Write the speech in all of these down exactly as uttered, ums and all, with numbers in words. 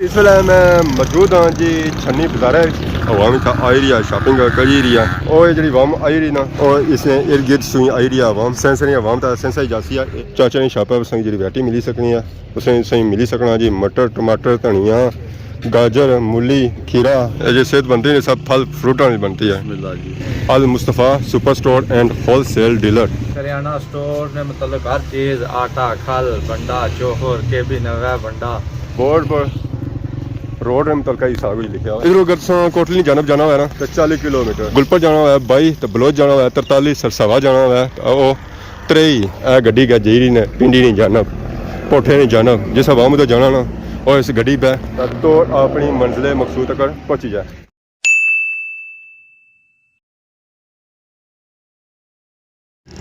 اس ویلے میں موجود ہاں جی چھنی بازارے وچ۔ عوام اتھا آئی رہی ہے، شاپنگ کری رہی ہے۔ او اے جڑی عوام آئی رہی نا، او اس نے ارد گرد سوئی آئی رہی ہے عوام۔ سینسری عوام تا سینسری جاسی ہے۔ چاچا نی شاپا پر سنگ جڑی ورائٹی ملی سکنی ہے، اس نے سنگ ملی سکنا جی، مٹر، ٹماٹر، دھنیا، گاجر، مولی، کھیرا۔ اے جے صحت بنتی نے سب پھل فروٹاں نی بنتی ہے۔ بسم اللہ جی۔ المصطفیٰ سپر سٹور اینڈ ہول سیل ڈیلر۔ کریانہ سٹور نے متعلق ہر چیز، آٹا، کھل، بنڈا، چوہر، کے بی نوے بنڈا۔ بورڈ پر روڈ نے متعلق ہی سارا کچھ لکھیا ہوا۔ ادھروں اگر تساں کوٹلی جانب جانا ہویا نا، تے چالی کلومیٹر، گلپر جانا ہویا بائی، تے بلوچ جانا ہویا ترتالی، سرساوا جانا ہویا، تے او تریہی، اے گڈی گیا جیری نے پنڈی نی جانب، پوٹھے نی جانب، جس عوام ادھر جانا نا، او اس گڈی پہ تو اپنی منزل مقصود تک پہنچی جائے۔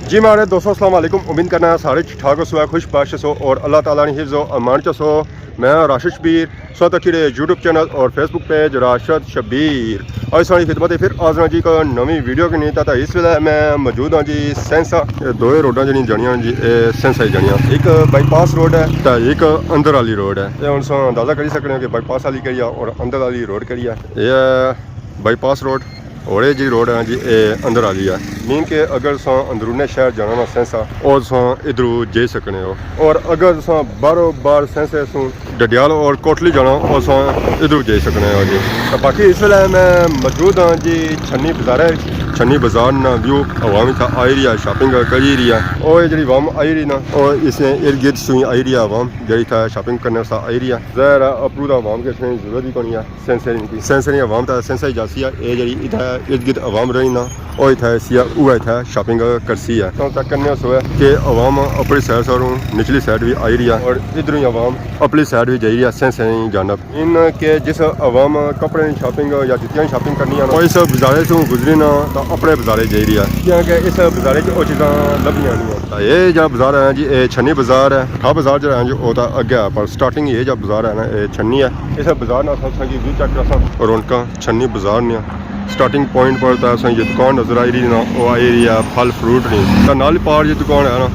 جی ماڑے دوستو، السلام علیکم۔ امید کرنا سارے ٹھیک ٹھاک ہوسو، خوش باش ہوسو اور اللہ تعالیٰ نی حفظ و امان چ ہوسو۔ میں راشد شبیر، سو تک یوٹیوب چینل اور فیس بک پیج راشد شبیر۔ اج ساڑی خدمت ہے پھر حاضر ہاں جی ایک نویں ویڈیو کے نیتا۔ تا اس ویلے میں موجود ہاں جی سینسا۔ اے دوئے روڈاں جڑیاں جانیاں جی، اے سینسا ہی جانیاں۔ ایک بائی پاس روڈ ہے تا ایک اندر والی روڈ ہے۔ اے ہن ساں اندازہ کری سکنے ہو کہ بائی پاس والی کیڑی ہے اور اندر والی روڈ کیڑی ہے۔ اے ہے بائی پاس روڈ۔ اور اے جی روڈ ہے جی، اے اندر والی ہے۔ مین کہ اگر تساں اندرون شہر جانا نا سینسا، او تساں ادھروں جائی سکنے ہو۔ اور اگر تساں باہروں باہر سینسے سوں ڈڈیال اور کوٹلی جانا، او تساں ادھروں جائی سکنے ہو جی۔ تے باقی اس ویلے میں موجود ہاں جی چھنی بازارے وچ۔ چھنی بازار نا ویو، عوام اتھا آئی رہی ہے، شاپنگ کری رہی ہے۔ او اے جڑی عوام آئی رہی نا، او اس نے ارد گرد سوئی آئی رہی ہے عوام، جڑی اتھا شاپنگ کرنے واسطے آئی رہی ہے۔ ظاہر ہے اپرو دا عوام کے اتنے ضرورت ہی کونی ہے۔ سینسری نی، سینسری عوام تا سینسری جاسی ہے۔ اے جڑی ادھر ارد گرد عوام رہی نا، او اتھا ایسی ہے، او اتھا شاپنگ کرسی ہے۔ تساں چیک کرنے سو ہے کہ عوام اپری سائیڈ ساروں نچلی سائیڈ بھی آئی رہی ہے اور ادھروں ہی عوام اپلی سائیڈ بھی جائی رہی ہے سینسری جانب۔ ان کہ جس عوام کپڑے نی شاپنگ یا جتیاں نی شاپنگ کرنی ہے نا، او اس بازارے سوں گزری نا تا اپنے بازارے جائی رہی ہے، کیونکہ اس بازارے چ او چیزاں لبھیاں نہیں ہیں۔ تا اے جڑا بازار ہے جی، اے چھنی بازار ہے۔ ٹھا بازار جڑا ہے جی، او تا اگے ہے، پر سٹارٹنگ اے جڑا بازار ہے نا، اے چھنی ہے۔ اس بازار نا اساں کی ویو چیک کرساں۔ رونقاں چھنی بازار نیاں۔ سٹارٹنگ پوائنٹ پر تے اساں کی دکان نظر آئی رہی نا، او آئی رہی ہے پھل فروٹ نی۔ تے نال ہی پار جی دکان ہے نا،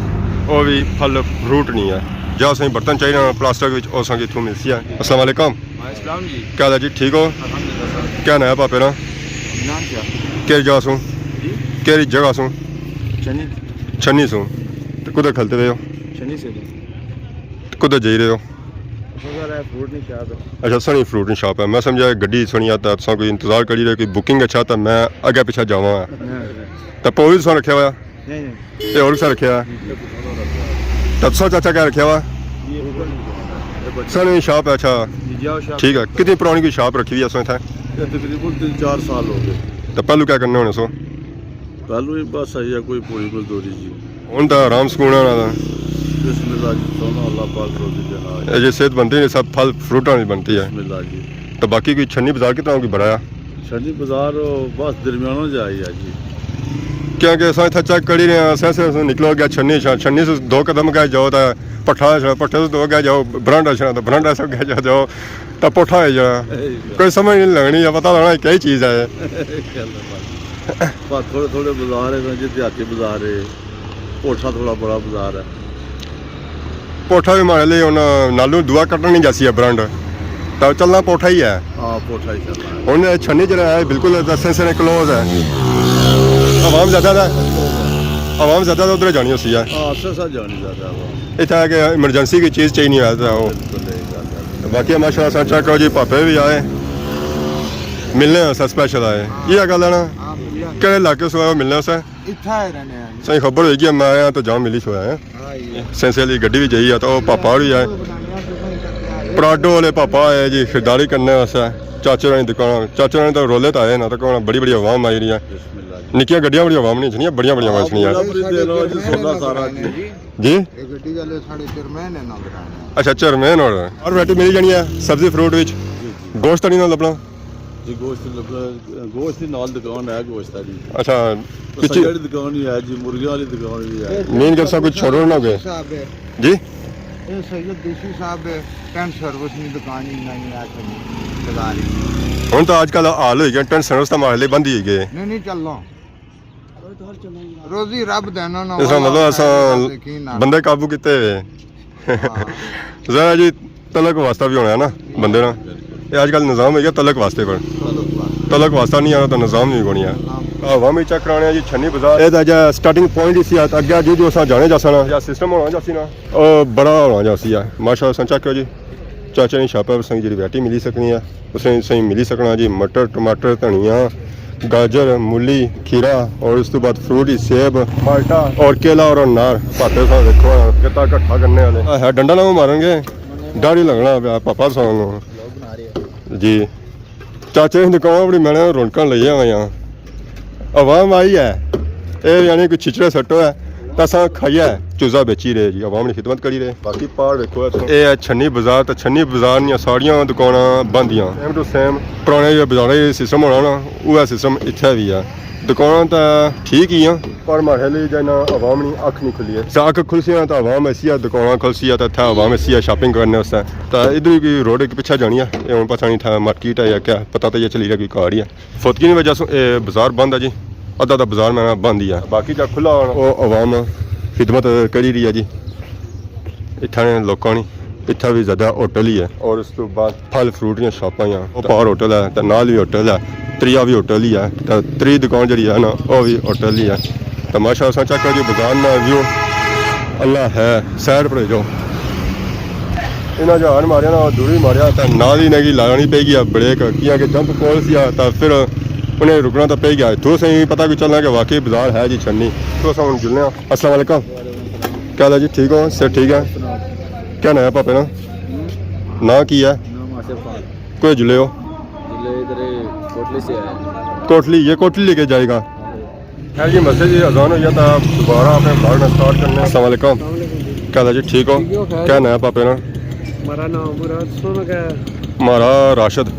او وی پھل فروٹ نی ہے۔ جا اساں کی برتن چاہیے نا پلاسٹک وچ، او اساں کی اتھوں ملسی ہے۔ السلام علیکم۔ وعلیکم السلام جی۔ کیا حال ہے جی؟ ٹھیک ہو؟ الحمدللہ سر۔ کیا ناں ہے پاپے نا؟ عمران شاہ۔ کیڑی جگہ سوں؟ جی؟ کیڑی جگہ سوں؟ چھنی۔ چھنی سوں۔ تے کدھر کھلتے پے ہو؟ چھنی سے جی۔ کدھر جائی رہے ہو؟ اچھا سر، اے فروٹ نی شاپ ہے۔ اچھا، سنی فروٹ نی شاپ ہے۔ میں سمجھا گڈی سنی آتا، تساں کوئی انتظار کری رہے، کوئی بکنگ اچھا، تا میں اگے پیچھے جاواں۔ ہاں۔ تا پو وی تساں رکھیا ہوا؟ نہیں، نہیں۔ اے ہور کسا رکھیا؟ نہیں، یہ کچھ اور رکھا ہے۔ تا تساں چاچا کیا رکھیا ہوا؟ یہ فروٹ نی شاپ ہے۔ سنی شاپ ہے، اچھا۔ جی، جاؤ شاپ۔ ٹھیک ہے، کتنی پرانی کوئی شاپ رکھی ہوئی ہے اساں اتھے؟ یہ تقریباً تین چار سال ہو گئے۔ تا پہلو کیا کرنے ہونے سو؟ پہلو ہی بس ہے کوئی پوری مزدوری جی۔ ہن تاں آرام سکون آنا دا۔ بسم اللہ جی، سونا اللہ پاک روزی دینا۔ اے جے صحت بنتی نہیں، سب پھل فروٹاں نی بنتی ہے۔ بسم اللہ جی۔ تو باقی کوئی چھنی بازار کتنا کوئی بڑا ہے؟ چھنی بازار بس درمیانوں جا ہی ہے جی۔ کیونکہ اساں اتھا چیک کری رہے ہیں، اساں سے نکلو گیا چھنی شا، چھنی سے دو قدم گئے جاؤ تا پٹھا شا، پٹھے سے دو گئے جاؤ برانڈا شا، تو برانڈا سے گئے جاؤ، جاؤ تا پٹھا ہے جانا۔ کوئی سمجھ نہیں لگنی، یا پتہ لگنا کئی چیز ہے۔ بس تھوڑے تھوڑے بازار ہے، جی دیہاتی بازار ہے، پوٹھا تھوڑا بڑا بازار ہے۔ پوٹھا بھی مارے لے ہن نالوں دعا کٹن نہیں جاسی ہے برانڈ، تو چلنا پوٹھا ہی ہے۔ ہاں، پوٹھا ہی چلنا ہے۔ ہن چھنی جڑا ہے بالکل دسیں سنے کلوز ہے۔ عوام زیادہ دا، عوام زیادہ دا ادھر جانی ہوسی ہے۔ ہاں، سر، سر جانی زیادہ ہے۔ اتھا ہے کہ ایمرجنسی کوئی چیز چاہیے نہیں ہویا تو آؤ۔ بالکل، یہ گل ہے۔ باقی ماشاءاللہ سا چیک کرو جی، پاپے بھی آئے، ملنے ہیں سا اسپیشل آئے۔ یہ گل ہے نا؟ ہاں، ملنے ہیں۔ کہڑے علاقے سے آئے ہو ملنے سے؟ اتھا ہی رہنے ہیں۔ صحیح خبر ہوئی گئی، میں آیا تو جام ملی چھوڑا ہے۔ ہاں، یہ۔ سینسے والی گڈی بھی جائی ہے تو پاپا بھی آئے۔ پراڈو والے پاپا آئے جی، خریداری کرنے واسطے۔ چاچے رانی دکان، چاچے رانی تو رولے تو آئے نا، تو بڑی بڑی عوام آئی رہی ہے۔ بسم اللہ جی۔ نکیاں گڈیاں بڑی عوام نہیں چھنیاں، بڑیاں بڑیاں عوام چھنیاں۔ پورا پوری دے لو جی، سودا سارا جی۔ جی؟ یہ گڈی والے ساڑے چیئرمین ہیں نال۔ اچھا، چیئرمین ہو رہا ہے۔ اور ویرائٹی ملی جانی ہے سبزی فروٹ وچ؟ جی، جی۔ گوشت نہیں نال اپنا؟ جی، گوشت لب-، گوشت دی نال دکان ہے، گوشت والی۔ اچھا، پچھے سنگے والی دکان بھی ہے جی، مرغیاں والی دکان بھی ہے۔ مین گل سا کچھ چھوڑو نہ گئے۔ صاحب ہے۔ جی؟ یہ سید دیسی صاحب ہے، ٹینٹ سروس نی دکان ہی نہیں ہے، بازار ہی۔ ہن تو اج کل حال ہوئی گیا، ٹینٹ سروس تو محلے بند ہی گئے۔ نہیں، نہیں، چلنا۔ روزی رب دینا نا، اس کا مطلب اساں یقین نہ۔ بندے قابو کیتے ہوئے۔ ہاں۔ ذرا جی، تلک واسطہ بھی ہونا ہے نا بندے نا۔ یہ اج کل نظام ہوئی گیا تلک واسطے پر۔ تلک واسطہ نہیں آنا تو نظام بھی کونی ہے۔ عوام بھی چیک کرانے ہیں جی چھنی بازار۔ یہ تو جا سٹارٹنگ پوائنٹ اسی ہے، اگے جو جو اساں جانے جاسا نا یا سسٹم ہونا جاسی نا، او بڑا ہونا جاسی ہے۔ ماشاءاللہ اساں چیک کرو جی، چاچے نی شاپا پر سنگ جی ویرائٹی ملی سکنی ہے۔ اس نے صحیح ملی سکنا جی، مٹر، ٹماٹر، دھنیا، گاجر، مولی، کھیرا، اور اس تو بعد فروٹ ہی سیب، مالٹا اور کیلا اور انار۔ پاتے سا دیکھو کتا کٹھا کرنے والے۔ آہ، ڈنڈا نہ مارن گے، ڈر ہی لگنا پیا پاپا سانوں۔ جی۔ چاچے دی دکان بڑی میں نے رونقاں لگیاں ہوئیاں۔ عوام آئی ہے، اے یعنی کوئی چھچڑے سٹو ہے، تاں اساں کھائیے چوزا بیچی رہے جی، عوام نی خدمت کری رہے۔ باقی پار ویکھو اتھوں۔ اے ہے چھنی بازار، تے چھنی بازار نیاں ساریاں دکاناں بند ہیاں۔ سیم ٹو سیم پرانے جو بازارے سسٹم ہونا نا، اوہے سسٹم اتھے وی ہے۔ دکاناں تاں ٹھیک ہی آں، پر ماڑے لیے جے نا عوام نی اکھ نہیں کھلی ہے۔ جے اکھ کھلسی نا تاں عوام ایسی ہے، دکاناں کھلسی ہے تاں اتھے عوام ایسی ہے شاپنگ کرنے واسطے۔ تاں ادھر ہی کوئی روڈ اک پچھے جانی ہے، اے ہن پتہ نہیں اتھے مارکیٹ ہے یا کیا، پتہ تاں یہ چلی رہا کوئی کار ہی ہے۔ فوتگی نی وجہ سوں اے بازار بند ہے جی، ادھا دا بازار میں بند ہی ہے۔ باقی جا کھلا ہونا او عوام خدمت کری رہی ہے جی۔ اتھا نے لوکاں نی، اتھا بھی زیادہ ہوٹل ہی ہے۔ اور اس تو بعد پھل فروٹ دیاں شاپاں ہیاں۔ او پار ہوٹل ہے، تے نال بھی ہوٹل ہے، تریا بھی ہوٹل ہی ہے، تے تری دکان جڑی ہے نا، او بھی ہوٹل ہی ہے۔ تے ماشاءاللہ اساں چیک کرو جی بازار نا ویو، اللہ ہے، سائیڈ پر جو۔ انہاں جو ہارن ماریا نا، دوری ماریا، تے نال ہی انہاں کی لانی پئی گیا بریک، کیاں کہ جمپ کول سی آ، تے پھر انہیں رکنا تے پئی گیا۔ اتھوں اساں کی پتہ کوئی چلنا کہ واقعی بازار ہے جی چھنی۔ اتھوں اساں ہن جلنے آں۔ السلام علیکم۔ کیا حال ہے جی؟ ٹھیک ہو؟ صحت ٹھیک ہے؟ کیا نام ہے پاپے نا؟ نام کی ہے؟ نام آصف خان۔ کوئی جلے ہو؟ جلے ادھر کوٹلی سے آیا۔ کوٹلی، یہ کوٹلی لے کے جائے گا؟ خیر جی، مسجد دی اذان ہوئی ہے، تاں دوبارہ اپنے بلاگ نا سٹارٹ کرنے آں۔ السلام علیکم۔ السلام علیکم جی۔ کیا حال ہے جی؟ ٹھیک ہو؟ ٹھیک ہو، خیر؟ کیا نام ہے پاپے نا؟ ہمارا نام مراد سونا کا ہے۔ ہمارا راشد۔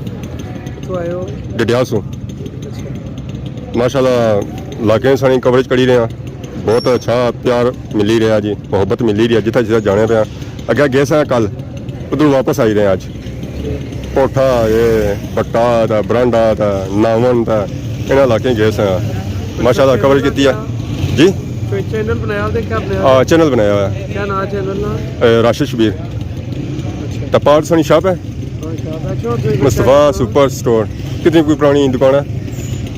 کتھوں آئے ہو؟ ڈڈیال سوں۔ اچھا۔ ماشاءاللہ، علاقے سانی کوریج کری رہے ہیں۔ بہت اچھا پیار ملی رہا جی، محبت ملی رہی ہے، جتھا جتھا جانے پہ ہیں۔ اگے گئے ساں کل، ادھر واپس آئی رہے ہیں اج۔ پوٹھا، اے بٹا دا، برانڈا دا، ناون دا، انہاں علاقے گئے ساں۔ ماشاءاللہ کوریج کیتی ہے۔ جی؟ کوئی چینل بنایا ہوتے کیا بنایا؟ ہاں، چینل بنایا ہوا ہے۔ کیا نام ہے چینل نا؟ اے، راشد شبیر۔ اچھا۔ تے پار سانی شاپ ہے؟ ہاں، شاپ ہے۔ اچھا، اور کوئی مصطفیٰ سپر سٹور۔ کتنی کوئی پرانی دکان ہے؟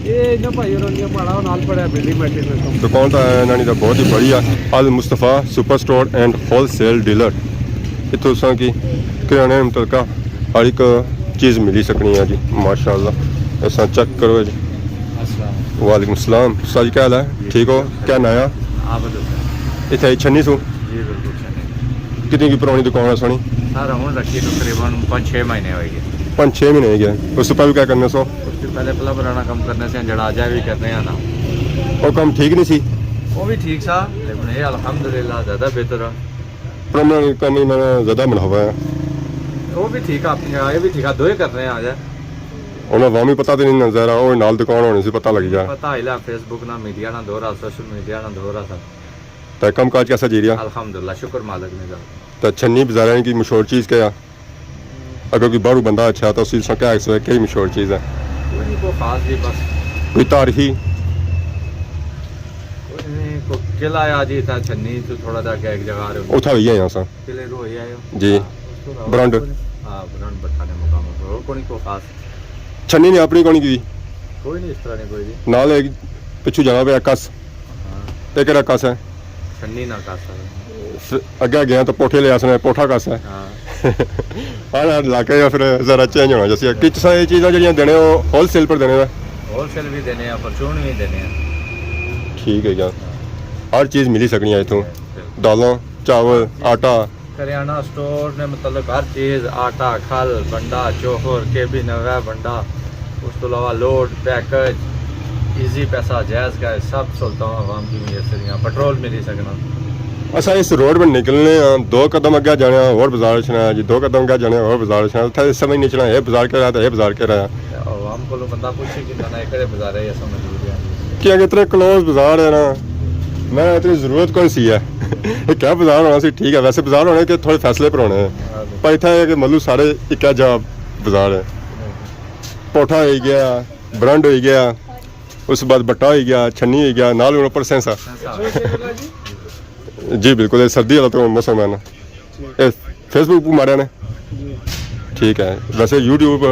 یہ انہاں بھائی ہوراں دی پہاڑا نال پڑیا بلڈنگ میٹرک میں۔ دکان تاں ہے انہاں نی تاں بہت ہی بڑی ہے، المصطفیٰ سپر سٹور اینڈ ہول سیل ڈیلر۔ اتھوں تساں کی کریانے متعلقہ ہر ایک چیز ملی سکنی ہے جی، ماشاءاللہ۔ اساں چیک کرو جی۔ السلام۔ وعلیکم السلام۔ استاد جی، کیا حال ہے؟ ٹھیک ہو؟ کیا نام ہے؟ آپ بتاؤ۔ اتھے چھنی سو؟ جی، بالکل چھنی۔ کتنی کی پرانی دکان ہے سانی؟ سر، ہن رکھی تقریباً پنج چھ مہینے ہوئی گئے۔ پنج چھ مہینے ہوئی گئے۔ اس سے پہلے کیا کرنے سو؟ اس سے پہلے پلمبر نا کم کرنے سے، جڑا اجے بھی کرنے ہیں نا۔ وہ کم ٹھیک نہیں سی؟ وہ بھی ٹھیک سا، لیکن یہ الحمدللہ زیادہ بہتر ہے۔ پلمبر کا نہیں، میں زیادہ منافع ہے۔ وہ بھی ٹھیک ہے، اپنی جگہ، یہ بھی ٹھیک ہے، دوئے کرنے ہیں اجے۔ انہاں عوامی پتہ تے نہیں نہ ذرا، وہ نال دکان ہونے سے پتہ لگ جائے۔ پتہ ہی لا، فیس بک نا، میڈیا نا دور آ، سوشل میڈیا نا دور آ سب۔ تے کم کاج کیسا جی رہیا؟ الحمدللہ، شکر مالک نے ذرا۔ تے چھنی بازاریں کی مشہور چیز کیا ہے؟ اگر کوئی باہروں بندہ اچھا تو اسی سا کیا ایکس کئی مشہور چیز ہے؟ کوئی نہیں، کوئی خاص نہیں، بس۔ کوئی تاریخی؟ کوئی نہیں، کوئی قلعہ ہے جی، اتھا چھنی تو تھوڑا جا اگے ایک جگہ آ رہے ہو۔ اتھا ہوئی ہے یہاں سا۔ قلعے تو ہوئی آئے ہو؟ جی۔ ہاں، اس تو علاوہ برانڈ۔ کوئی نہیں۔ ہاں، برانڈ بٹھانے مقام پر۔ اور کوئی نہیں، کوئی خاص۔ چھنی نے اپنی کونی کی؟ کوئی نہیں، اس طرح نہیں کوئی جی۔ نال ایک پچھو جانا پیا کس۔ ہاں۔ تے کیڑا کس ہے؟ چھنی نا کس ہے۔ س-، اگے گیا تو پوٹھے لے آسنے، پوٹھا کس ہے۔ ہاں۔ ہر، ہر علاقے کا پھر ذرا چینج ہونا چاہیے۔ کچھ ساری چیزاں جڑیاں دینے ہو، ہول سیل پر دینے ہو؟ ہول سیل بھی دینے ہیں، پرچون بھی دینے ہیں۔ ٹھیک ہے جی۔ ہر چیز ملی سکنی ہے اتھوں۔ بالکل۔ دالاں، چاول، آٹا۔ کریانہ سٹور نے متعلق ہر چیز، آٹا، کھل، بنڈا، چوہر، کے بی نوے بنڈا، اس تو علاوہ لوڈ، پیکج، ایزی پیسہ، جائز کا ہے، سب سہولتاں عوام کی میسر ہیں، پٹرول ملی سکنا۔ اساں اس روڈ پر نکلنے ہاں، دو قدم اگے جانے ہاں، اور بازار اچھنا ہے جی، دو قدم اگے جانے ہاں، اور بازار اچھنا ہے، اتھے سمجھ نہیں چلنا، یہ بازار کہہ رہا تھا، یہ بازار کہہ رہا ہے۔ عوام کو بندہ پوچھے کہ نہ، نہ، یہ کہڑے بازار ہے، یہ سمجھ نہیں آتی۔ کیونکہ اتنے کلوز بازار ہے نا، میں اتنی ضرورت کون سی ہے؟ یہ کیا بازار ہونا سی، ٹھیک ہے، ویسے بازار ہونے کہ تھوڑے فاصلے پر ہونے ہیں۔ ہاں۔ پر اتھا ہے کہ مطلب سارے اکا جا بازار ہے۔ پوٹھا ہوئی گیا، برنڈ ہوئی گیا، اس بعد بٹا ہوئی گیا، چھنی ہوئی گیا، نال ہن اوپر سینسا۔ جی بالکل، یہ سردی والا تو موسم ہے نا۔ یہ فیس بک ماریا نے۔ ٹھیک ہے، ویسے یوٹیوب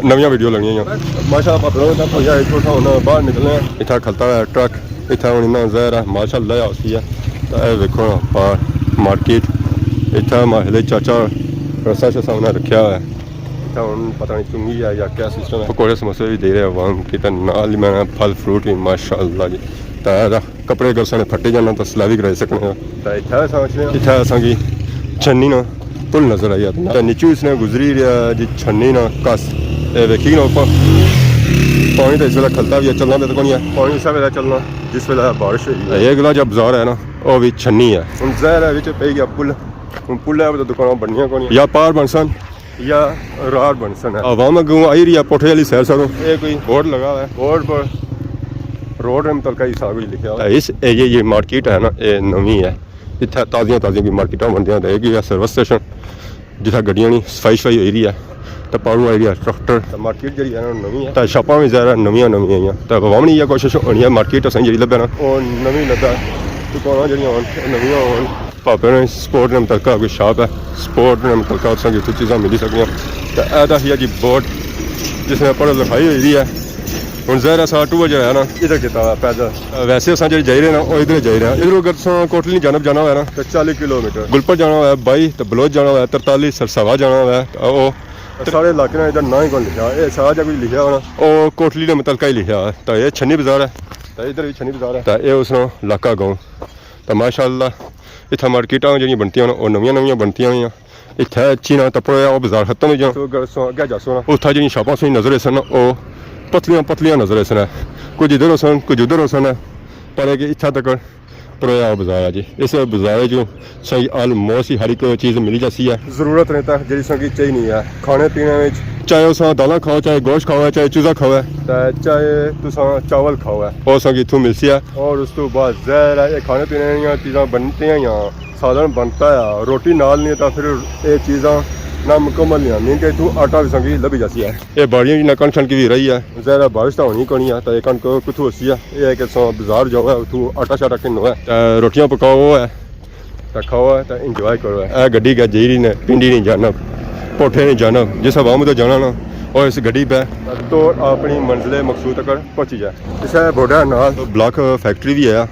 نویاں ویڈیو لگنیاں۔ ماشاءاللہ پاپے ہوراں تک پہنچا ہے، اتھاں ہن باہر نکلنے ہیں۔ اتھا کھلتا ہے ٹرک، اتھا ہن انہاں ظاہر ہے مارشل لا ہوسی ہے۔ تو اے ویکھو نا پار مارکیٹ، اتھا ماحلے چاچا رسا شسا انہاں رکھیا ہوا ہے۔ اتھا ہن پتہ نہیں چنگی ہے یا کیا سسٹم ہے، پکوڑے سموسے بھی دے رہے عوام کی، تے نال ہی میں پھل فروٹ بھی ماشاءاللہ جی۔ تے کپڑے اگر سانے پھٹے جانا تو سلائی بھی کرائی سکنے ہاں۔ تے اتھا اساں اچھنے آں۔ اتھا اساں کی چھنی نا پل نظر آئی آتا۔ تے نیچو اس نے گزری رہیا جی چھنی نا کس۔ اے ویکھی نا اوپر پانی تے اس ویلے کھلتا بھی ہے، چلنا پہ تو کونی ہے۔ پانی اس ویلے چلنا جس ویلے بارش ہوئی ہے۔ اے اگلا جا بازار ہے نا، او بھی چھنی ہے۔ ہن ظاہر ہے وچ پئی گیا پل۔ ہن پل ہے تو دکاناں بننیاں کونی۔ یا پار بنسن یا راڑ بنسن ہے۔ عوام اگوں آئی رہی ہے پوٹھے والی سائیڈ ساروں۔ اے کوئی بورڈ لگا ہوا ہے، بورڈ پر روڈ نے متعلقہ ہی سارا کچھ لکھیا ہوا ہے۔ اس ایریے یہ مارکیٹ ہے نا، اے نویں ہے۔ اتھا تازیاں تازیاں کوئی مارکیٹاں بندیاں تے ایک ہی ہے سروس سٹیشن، جتھا گڈیاں نی صفائی شفائی ہوئی رہی ہے۔ تے پاروں آئی رہی ہے ٹریکٹر۔ تے مارکیٹ جڑی ہے نا نویں ہے۔ تے شاپاں بھی ظاہر ہے نویاں نویاں ہیاں۔ تے عوام نی یہ کوشش ہونی ہے مارکیٹ اساں جڑی لبھے نا، او نویں لبھے۔ دکاناں جڑیاں ہون، نویاں ہون۔ پاپے نے سپورٹ نے متعلقہ کوئی شاپ ہے، سپورٹ نے متعلقہ اتھاں کی اتھوں چیزاں ملی سکنیاں۔ تے اے دا ہی جی بورڈ جس نے پڑھ لکھائی ہوئی دی ہے۔ ہن ظاہر ہے اساں ٹور جڑا ہے نا ادھر کیتا ہوا پیدل۔ ویسے اساں جڑے جائی رہے نا او ادھر جائی رہے ہیں۔ ادھروں اگر تساں کوٹلی جانب جانا ہوئے نا تے چالی کلومیٹر۔ گلپر جانا ہوئے بائی تے بلوچ جانا ہوئے ترتالی، سرساوا جانا ہوئے تے او سارے علاقے نے ادھر ناں ہی کون لکھیا، اے سارا جا کچھ لکھیا ہونا۔ او کوٹلی نے متعلقہ ہی لکھیا ہے۔ تے اے چھنی بازار ہے۔ تے ادھر بھی چھنی بازار ہے۔ تے اے اس نا علاقہ گاؤں۔ تے ماشاءاللہ اتھا مارکیٹاں جڑیاں بنتیاں ہن، او نویاں نویاں بنتیاں ہویاں۔ اتھا اچھی نا تپڑا او بازار ختم ہوئی جانا۔ سو اگر سو اگے جاسو نا، اتھا جڑیاں شاپاں سوئی نظر ایسن نا، او پتلیاں پتلیاں نظر ایسن ہے۔ کچھ ادھر ہوسن، کچھ ادھر ہوسن ہے۔ پر ہے کہ اتھا تک پرویا بازار ہے جی۔ اس بازار وچ سائی آلموسٹ ہی ہر ایک چیز ملی جاسی ہے۔ ضرورت نے تک جڑی ساں کی چاہی نہیں ہے۔ کھانے پینے وچ چاہے اساں دالاں کھاؤ، چاہے گوشت کھاؤ، چاہے چوزا کھاؤ ہے۔ تے چاہے تساں چاول کھاؤ ہے۔ او ساں کی اتھوں ملسی ہے۔ اور اس تو بعد ظاہر ہے یہ کھانے پینے دیاں چیزاں بنتیاں ہی ہیں، سالن بنتا ہے، روٹی نال نہیں ہے تاں پھر یہ چیزاں نامکمل نہیں ہیں۔ نہیں کہ اتھوں آٹا بھی ساں کی لبھی جاسی ہے۔ یہ باڑیاں کی نہ کن شن کی بھی رہی ہے۔ ظاہر ہے بارش تاں ہونی کونی ہے، تاں یہ کن کو کتھوں ہوسی ہے؟ یہ ہے کہ سو بازار جاؤ ہے، اتھوں آٹا شاٹا کنو ہے، تے روٹیاں پکاؤ ہے، تے کھاؤ ہے، تے انجوائے کرو ہے۔ اے گڈی گیا جیری نے پنڈی نہیں جانا، پوٹھے نہیں جانا، جس عوام تے جانا نا، اور اس گڈی پہ تو اپنی منزل مقصود تک پہنچی جائے۔ اسے بورڈر نال بلاک فیکٹری بھی ہے،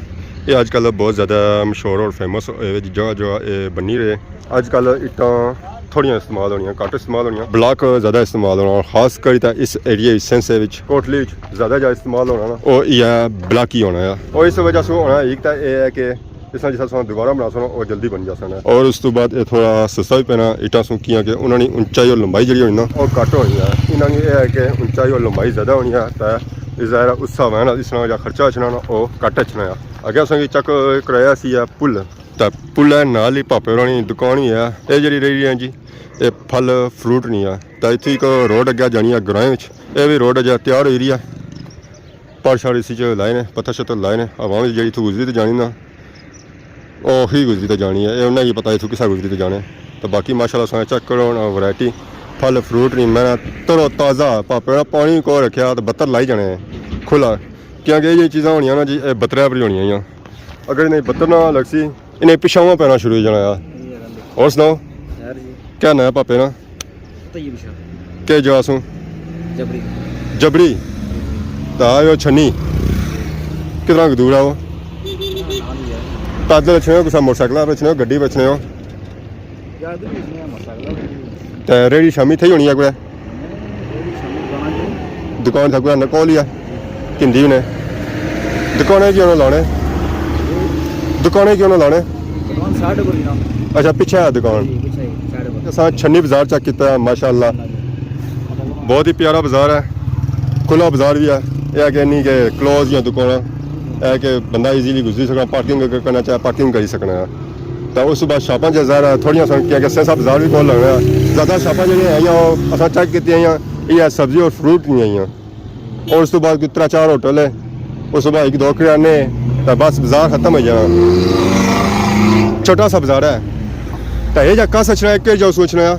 یہ آج کل بہت زیادہ مشہور اور فیمس ہوئے، جگہ جگہ یہ بنی رہے۔ اج کل اٹاں تھوڑیاں استعمال ہونیاں، گھٹ استعمال ہونیاں۔ بلاک زیادہ استعمال ہونا، اور خاص کر تے اس ایریے وچ، سینسے وچ، کوٹلی وچ زیادہ جا استعمال ہونا نا، او یہ بلاک ہی ہونا ہے۔ اور اس وجہ سے ہونا ایک تے اے ہے کہ اس طرح جس طرح دوبارہ بنا سکنا، او جلدی بن جا سکنا ہے۔ اور اس تو بعد یہ تھوڑا سستا بھی پینا اٹاں سوں، کیاں کہ انہاں نی اونچائی اور لمبائی جڑی ہونی نا، او گھٹ ہونی ہے۔ انہاں نی اے ہے کہ اونچائی اور لمبائی زیادہ ہونی ہے، تے ظاہر ہے اس حساب نال اس طرح جا خرچہ اچھنا نا، او گھٹ اچھنا ہے۔ اگے اساں کی چیک کرایا سی اے پل۔ تے پل ہے، نال ہی پاپے ہوراں نی دکان ہی ہے۔ اے جڑی رہی ہے جی، اے پھل فروٹ نی ہے۔ تے اتھے ایک روڈ اگے جانی ہے گرائیں وچ، اے بھی روڈ اجے تیار ہوئی رہی ہے۔ پڑ شڑ اسی چ لائے نے، پتھر شتر لائے نے۔ عوام جڑی اتھوں گزری تے جانی نا، او ہی گزری تے جانی ہے۔ اے انہاں کی پتہ اتھوں کسا گزری تے جانے۔ تے باقی ماشاءاللہ ساں چیک کرو نا، ورائٹی پھل فروٹ نی، میں تر و تازہ، پاپے ہوراں پانی کو رکھیا تے بتر لائی جانے کھلا۔ کیونکہ یہ چیزاں ہونیاں نا جی، اے بترے پر ہی ہونیاں۔ اگر انہیں بتر نہ لگسی، انہیں پشاواں پینا شروع ہو جانا ہے۔ اور سناؤ، خیر جی۔ کیا نام ہے پاپے نا؟ طیب شاہ۔ کیا جگہ سوں؟ جبڑی۔ جبڑی؟ تا آئے ہو چھنی۔ کتنا کُ دور ہے وہ؟ نال ہی ہے۔ پیدل اچھنے ہو، کسا موٹر سائیکل پر اچھنے ہو، گڈی پر اچھنے ہو؟ یار، ادھر بھی اچھنے ہیں، موٹر سائیکل پر بھی۔ تے ریڑھی شامی تھئی ہونی ہے کوئی؟ ریڑھی شامی دکان جی۔ دکان تھا کوئی نہ کول ہی ہے؟ کندی نے؟ دکانیں کیوں نہ لانے؟ دکانیں کیوں نہ لانے؟ دکان سائیڈ پر ہی نا۔ اچھا، پیچھے ہے دکان۔ جی، پیچھے ہی، سائیڈ پر۔ اساں چھنی بازار چیک کیتا ہے، ماشاءاللہ۔ بہت ہی پیارا بازار ہے، کھلا بازار بھی ہے۔ یہ ہے کہ نہیں کہ کلوز یا دکان ہے کہ بندہ ایزیلی گزری سکنا، پارکنگ کرنا چاہے، پارکنگ کری سکنا ہے۔ تو اس بعد شاپاں جو ظاہر ہے تھوڑیاں سن، کیونکہ سینسا بازار بھی کول لگنا ہے۔ زیادہ شاپاں جڑیاں آئیاں، وہ اساں چیک کیتی آئیاں، یہ سبزی اور فروٹ نہیں آئیاں۔ اور اس تو بعد کوئی ترے چار ہوٹل ہے، اس تو بعد ایک دو کریانے، تو بس بازار ختم ہو جانا۔ چھوٹا سا بازار ہے۔ تو یہ جا کس اچھنا ہے، کہ جو سوچنا ہے؟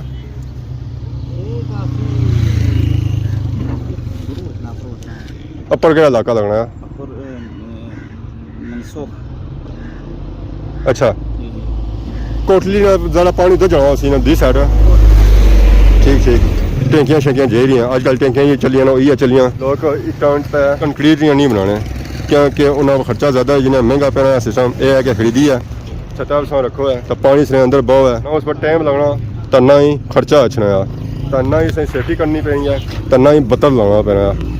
اپر کہڑا علاقہ لگنا ہے؟ اپر، اے، اے، منسوخ۔ اچھا۔ جی، جی۔ کوٹلی نا زیادہ پانی ادھر جانا سی نا، دی سائیڈ۔ ٹھیک ٹھیک۔ ٹینکیاں شینکیاں جے رہیاں، اج کل ٹینکیاں یہ چلیاں نا، یہ چلیاں۔ لوک اس ٹائم پہ کنکریٹ دیاں نہیں بنانے، کیونکہ انہاں کو خرچہ زیادہ ہے، جنہیں مہنگا پینا سسٹم یہ ہے کہ خریدی ہے۔ چھتا ساں رکھو ہے تو پانی اس نے اندر بہو ہے، نہ اس پر ٹائم لگنا، تو نہ ہی خرچہ اچھنا ہے، تو نہ ہی اسے سیفٹی کرنی پینی ہے، تو نہ ہی بتل لانا پینا ہے۔